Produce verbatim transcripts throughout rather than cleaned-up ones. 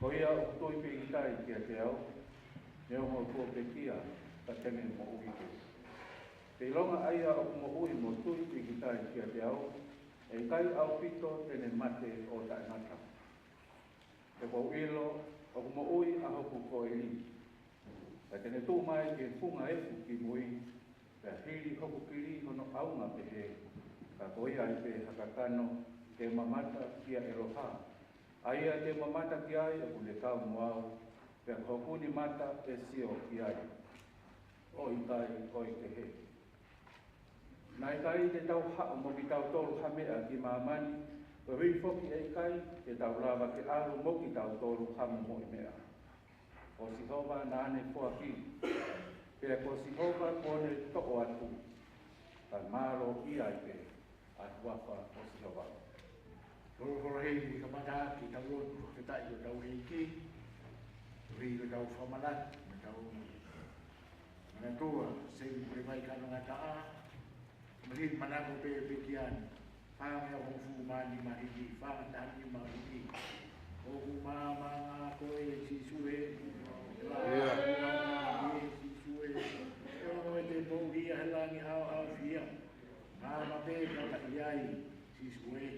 Ko ia ʻoku tui pīkitai kiate au, neongo kuo pekia, ka te ne moʻui pē. Pea ʻilonga ʻa ia ʻoku moʻui mo tui pīkitai kiate au, ʻe ʻikai ʻaupito te ne mate ʻo taʻengata. He ʻoku ou ʻilo ʻoku moʻui ʻa hoku koeli, ka te ne tuʻu mai ki he funga efu kimui, pea hili hoku kili hono ʻaunga pehē, ka ko ia ai pē ha kakano ke mamata kia ʻEloha. ʻA ia te u mamata ki ai ʻoku ne kau mo au, pea ko hoku nimata ʻe sio ki ai, ʻo ʻikai ko e kehe. Naʻe ʻikai te tau haʻu mo kitautolu ha meʻa ki māmani, koeʻuhi foki ʻe ʻikai te tau lava ke ʻalu mo kitautolu ha momoʻi meʻa. Ko Sihova naʻa ne foaki, pea ko Sihova kuo ne toʻo atu, kae mālō ia ai pē ʻa e huafa ʻo Sihova. Holoholoi heni ka mata ki tau lotu, ke taʻi hotau ʻEiki, koeʻuhi ko ʻetau fakamanatu, mo ʻetau manatua, se ʻi he vai kanongataʻa, mali manako pē pē ki ai. Fanga ʻe hongofulu mā nima hili, fanga taha nima hili. ʻOku māmā ʻa koe Sīsū ē. ʻIo. Sīsū ē. ʻE ono e te pou ia he langi ʻaoʻaofia. Māmā pē ka ka ʻi ai Sīsū ē.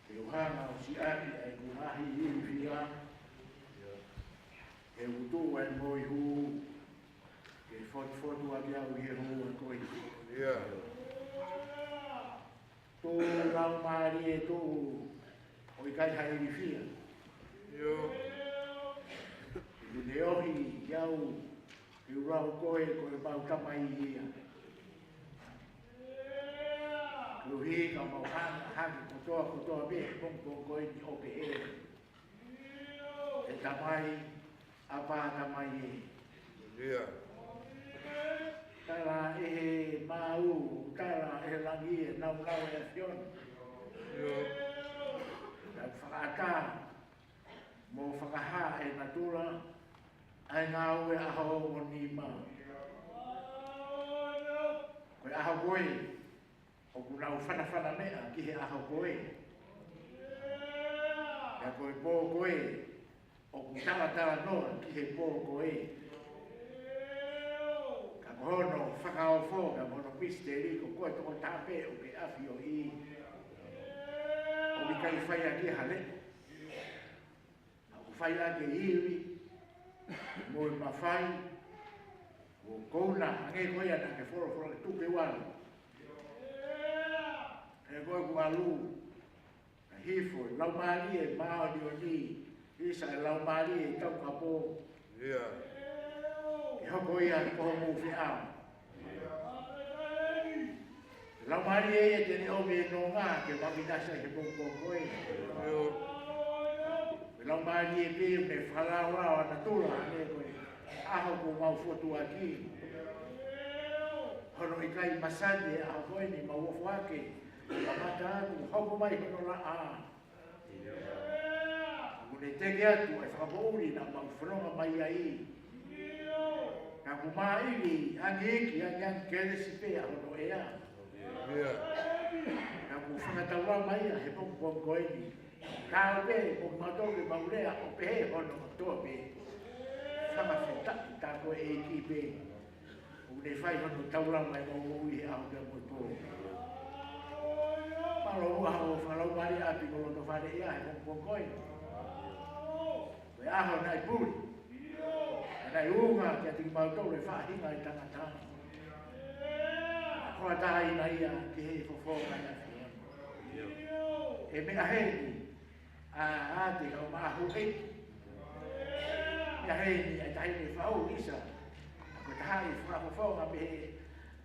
Ke u hanga ʻo siʻaki ʻa ʻeku ngaahi ilifia, ke u tuʻu ai mo e hū, ke fotufotu ʻaki au ʻi he hū ʻa koe. ʻIo. Tuʻu lau mālie tuʻu ʻo ʻikai ha ilifia. ʻIo. ʻOku ne ohi au, ke u lau koe ko ʻemau Tamai ia. Koeʻuhi ka mau hanga hake kotoa kotoa pē he pongipongi ko eni ʻo pehē: ʻE Tamai, ʻApā Tamai ē. ʻIo. Tala ʻe he Nau e ʻAfiona. Nau fakaʻatā mo fakahā ʻe natula ʻa e ngāue ʻaho ʻo nima. Ko e ʻaho ko ē ʻoku nau fanafana meʻa ki he ʻaho ko ē. Pea ko e pō ko ē ʻoku talatalanoa ki he pō ko ē. Ka ko hono fakaofo, ka ko hono misiteli, ko koe tokotaha pē ʻoku ke ʻafioʻi. ʻOku ʻikai fai ʻaki ha leʻo. ʻOku fai ʻaki e ivi mo e mafai. ʻOku ou na hangē ko ia naʻa ke folofola ke tuku e walu. He ko e kualu. Ka hifo e Laumālie Māʻoniʻoni, ʻisa e Laumālie Taukapo. ʻIo. Ke hoko ia ko hoʻomou feʻao. Laumālie ia te ne ʻomi e nonga ke maʻu ʻinasi ai he pongipongi ko ē. ʻIo. Laumālie pē ʻoku ne fakalaolao ʻa natula, ʻa ē ko e ʻaho kuo mau fotu ʻaki. Hono ʻikai masani e ʻaho ko eni mau ofo ake. Kamata atu, hoko mai hono laʻā. ʻOku ne teke atu e fakapoʻuli naʻa mau fononga mai ai. Ka ʻoku māʻili angiiki, angiangi kelesi pē ʻa hono ʻea. Ka ʻoku fakataulama ia he pongipongi ko eni. Ka ʻo pē, ʻoku mau toki mau lea ʻo pehē hono kotoa pē. Fakafetaʻi tā ko e ʻEiki pē. ʻOku ne fai hono taulama ʻemau moʻui he ʻaho pea mo e pō. Mālō muʻa hoʻo fakalaumālie ʻapi ko loto fale ia he pongipongi ko ē. Ko e ʻaho naʻe puli. Naʻe unga kiate kimautolu e faʻahinga ʻo e tangata. Ko e taʻahine ia ki he fofonga ʻo e ʻAfiona. ʻE meʻa heni ʻa, ʻa e kau maʻahu ʻeiki. Meʻa heni ʻa e taʻahine faʻu ʻisa. Ko e taha ʻi he fakafofonga mei he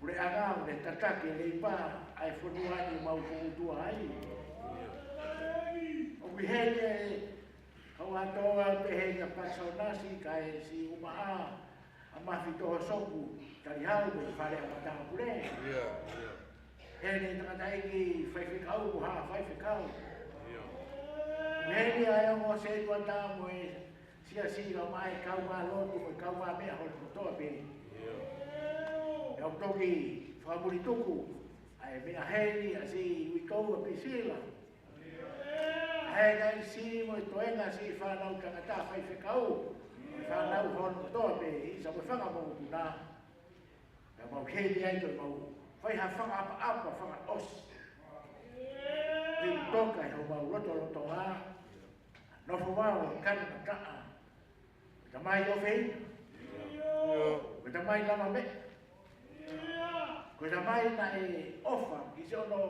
puleʻanga ʻoku ne tataki e leipa ʻa e fonua ni mau foʻutua ai. ʻOku ʻi heni e kau ʻatoa pehē kia Pakisonasi kae siʻi umaʻā ʻa Mafi Toho Sopu, Talihau mo e fale ʻa Matapule. ʻIo, ʻio. Heni tangataʻeiki faifekau mo haʻa faifekau. ʻIo. Heni ʻa e ongo sētuata mo e siasi kae ʻumaʻā e kau mālotu mo e kau māmeʻa hono kotoa pē. ʻIo. ʻE au toki fakamuli tuku ʻa e meʻa heni ʻa siʻi uitou ʻa Pisila. ʻA e kaisini mo e toenga siʻi fānau tangata faifekau. Fānau hono kotoa pē ʻisa mo e fanga mokopuna. Ka mau heni ai ko e mau fai ha fakaʻapaʻapa fakaʻosi. Pea toka ʻi homau lotolotonga. Nofo vao ʻo kani mataʻa. Ko e tamai ʻofeina. Ko e tamai lavameʻa. Ko e tamai naʻe ʻofa ki siʻono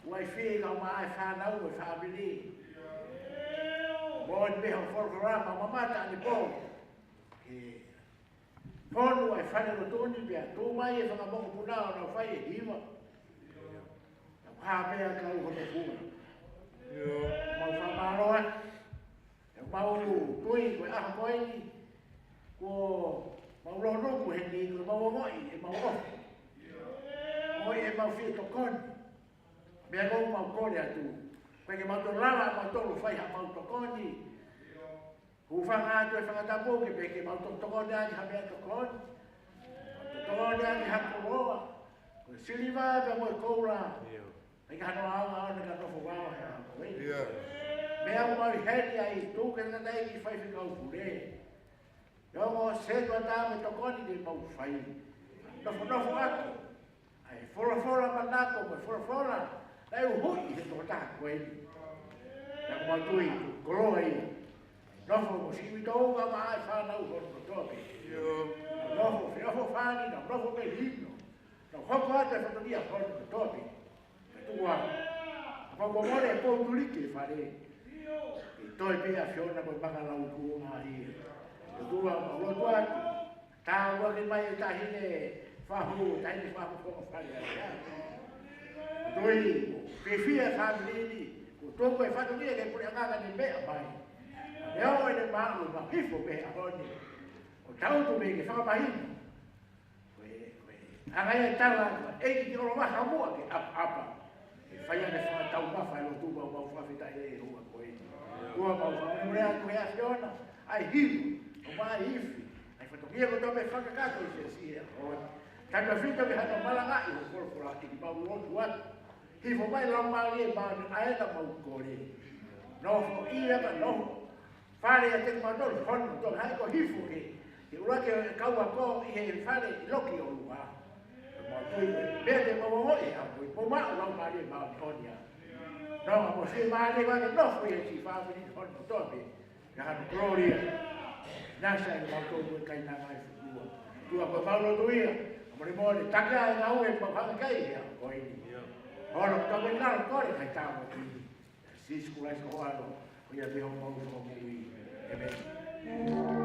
uaifi kae ʻumaʻā e fānau mo e fāmili. Moʻoni pē hoʻo folofola, mau mamata ʻanepō. Ke fonu ʻa e falelotu ni pea tuʻu mai e fanga mokopuna ʻo nau fai e hiva. Nau hā pē ʻa e kau hono funga. ʻIo. Mau fakamālō atu. ʻE mau tui ko e ʻaho ko eni, kuo mau lonoku heni, kuo mau ongoʻi ʻemau ʻofa. Ongoʻi ʻemau fie tokoni. Meʻa ko ē ʻoku mau kole atu. Pea ke mau toe lava ʻa mautolu fai haʻamau tokoni. Hūfanga atu e fanga tapu ke pehē ke mau toe tokoni ʻaki ha meʻatokoni. Tokoni ʻaki ha koloa. Ko e siliva pea mo e koula. ʻIo. ʻIkai hano ʻaonga ʻo ne ka nofo vao he ʻaho ko ē. ʻIo. Meʻa ʻoku mau ʻi heni ai, tuku ke tangataʻeiki faifekau pule. ʻE ongo sētuata mo e tokoni ke mau fai. Nofonofo atu. ʻA e folofola manako mo e folofola naʻe uhuʻi he tokotaha ko eni. Pea ʻoku mau tui, koloa ia. Nofo mo siʻi uitou kae ʻumaʻā e fānau hono kotoa pē. ʻIo. Nofo feʻofoʻofani, nofo melino. Nau hoko atu e fatongia hono kotoa pē. Ka tuku ā. Kapau kuo mole e pou tuliki e fale. ʻE toe pē ʻAfiona ko e maka lau kuonga ia. Ka tuku ā, mau lotu atu. Tāua ke mai e taʻahine fahu, taʻahine fahu ko e fale ai. Tui, fiefia e fāmili ni. Ko e tuku e fatongia ke puleʻanga ke ne meʻa mai. ʻE ʻoua ʻe ne maʻu, mau hifo pē he ʻaho ni. ʻO tau tu pē ke fakamahino. Ko e, ko e Hanga ia ʻe tala, ʻEiki, ke ʻolunga ha muʻa ke ʻapaʻapa. ʻE fai ʻa e fakataumafa ʻi loto, mau fakafetaʻi ʻi he ʻaho ko eni. Kuo mau fakamolemole atu he ʻAfiona, ʻa e hiva, ʻo mai ifi, ʻa e fatongia kotoa pē fakakakato ʻi he siasi ʻo e ʻaho ni. Tautautefito ki haʻo malangaʻi ho folofola, ʻEiki, mau lotu atu. Hifo mai Laumālie Māʻoniʻoni, ʻa ia ʻoku mau kole. Nofoʻia pea nofo fale ʻiate kimautolu hono toʻa, hangē ko e hifo ki he ʻuluaki kau ako ʻi he fale ʻi loki ʻolunga. Mau tui ko e meʻa te mau ongoʻi he ʻaho ko eni, ʻoku maʻu Laumālie Māʻoniʻoni ia. Nonga mo fiemālie ke nofo ʻi he siʻi fāmili hono toʻa pē. Ke hano kolōlia. Naʻa sai ke mau tō ko e kainanga ʻi he fua. ʻOtua, ko e mau lotu ia. Ka molemole, takai ʻa e ngāue ʻoku mau hanga ki ai he ʻaho ko eni. Holo ka ko e ngalo kole kai tāmo ki. Sīsū Kalaisi ko ho ʻAlo, ko ia pē homau Fakamoʻui. ʻĒmeni.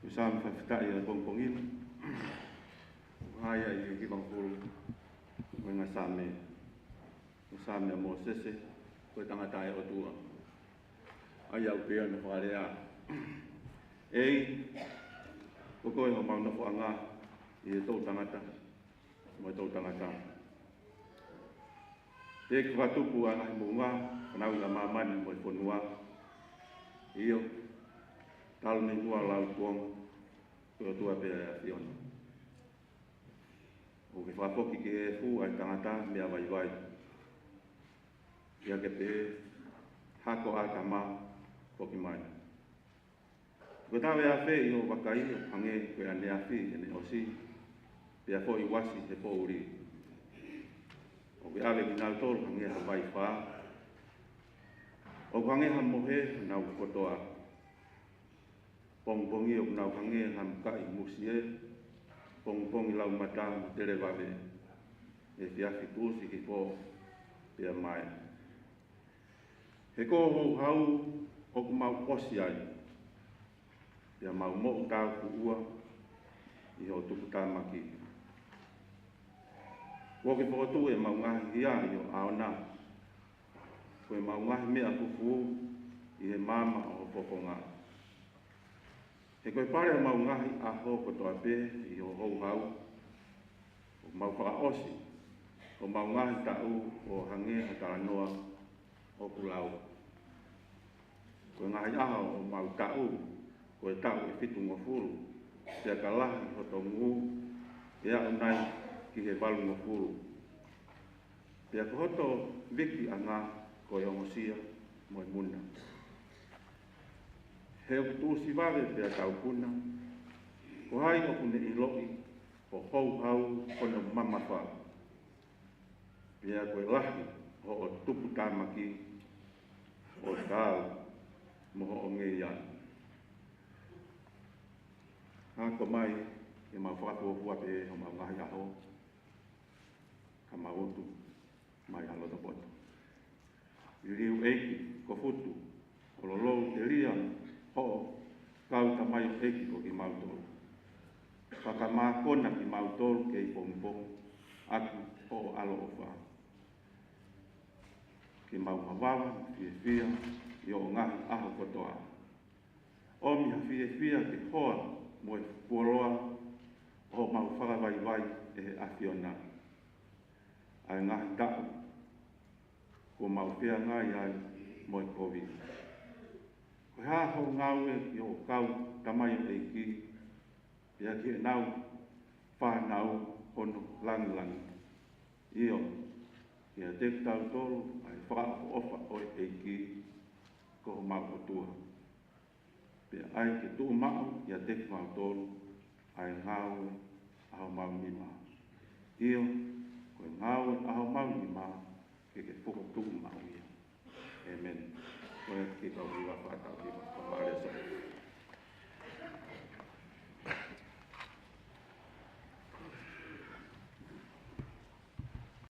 Ko e Saame fakafetaʻi ʻo e pongipongi ni, ʻoku hā ia ʻi he hivangofulu ʻo e ngaahi Saame. Ko e Saame ʻa Mōsese, ko e tangata ʻa e ʻOtua. ʻA ia ʻoku pehē hono fakalea: ʻEiki, ko koe homau nofoʻanga ʻi he toʻutangata mo e toʻutangata. Teʻeki fakatupu ʻa e ngaahi moʻunga, fanauʻi ʻa māmani mo e fonua. ʻIo, talu mei muʻa ʻo lauikuonga, ko e ʻOtua pē ʻa e ʻAfiona. ʻOku ke fakafoki ki he efu ʻa e tangata meʻa vaivai, pea ke pehē, Hako ʻĀtama, foki mai. Ko e tau ʻe afe ʻi hoʻo vakai ʻoku hangē ko e ʻaneafi ʻene ʻosi, pea foʻi uasi he poʻuli. ʻOku ke ʻave kinautolu hangē ha vaifā, ʻoku hangē ha mohe honau kotoa. Pongipongi ʻoku nau hangē ha mukaʻi musie, pongipongi laumata mo televave, efiafi tuʻusi hifo, pea mai. He ko hoʻo houhau ʻoku mau ʻosi ai, pea mau moʻutāufuʻua ʻi hoʻo tuputāmaki. Kuo ke fokotuʻu ʻemau ngaahi hia ʻi ho ʻao na, ko ʻemau ngaahi meʻa fufū ʻi he maama ʻo ho fofonga. He ko e pale ʻemau ngaahi ʻaho kotoa pē ʻi hoʻo houhau, ʻoku mau fakaʻosi ʻemau ngaahi taʻu ʻo hangē ha talanoa ʻoku lau. Ko e ngaahi ʻaho ʻo homau taʻu, ko e taʻu ʻe fitungofulu, pea ka lahi hoto ngū, ʻe aʻu nai ki he valungofulu. Pea ko hoto vikiʻanga ko e ongosia mo e muna. He ʻoku tuʻusi vave pea taukuna, ko hai ʻoku ne ʻiloʻi hoʻo houhau hono mamafa. Pea ko e lahi hoʻo tuputāmaki, ʻo taau mo hoʻo ngeia. Ako mai ke mau fakafuofua pē homau ngaahi ʻaho, ka mau utu mai ha loto poto. Liliu ʻEiki ko Futu, ʻo lolou telia hoʻo kau tamaioʻeiki ko kimautolu. Fakamākona kimautolu kei pongipongi ʻaki hoʻo ʻaloʻofa, ke mau mavava mo fiefia ʻi hoʻo ngaahi ʻaho kotoa. ʻOmi ha fiefia ke hoa mo e fuoloa ʻo homau fakavaivai ʻe he ʻAfiona. ʻA e ngaahi taʻu kuo mau feangai ai mo e kovi. Ko e hā hoʻo ngāue ki hoʻo kau tamaioʻeiki, pea ki heʻenau fānau hono langilangi. ʻIo, kiate kitautolu ʻa e fakaʻofoʻofa ʻo e ʻEiki ko homau ʻOtua. Pea ʻai ke tuʻumaʻu kiate kimautolu ʻa e ngāue ʻa homau nima. ʻIo, ko e ngāue ʻa homau nima ke ke fokotuʻu maʻu ia. ʻĒmeni. Ko e kiʻi tau hiva, fakatau hiva, fakavale sō.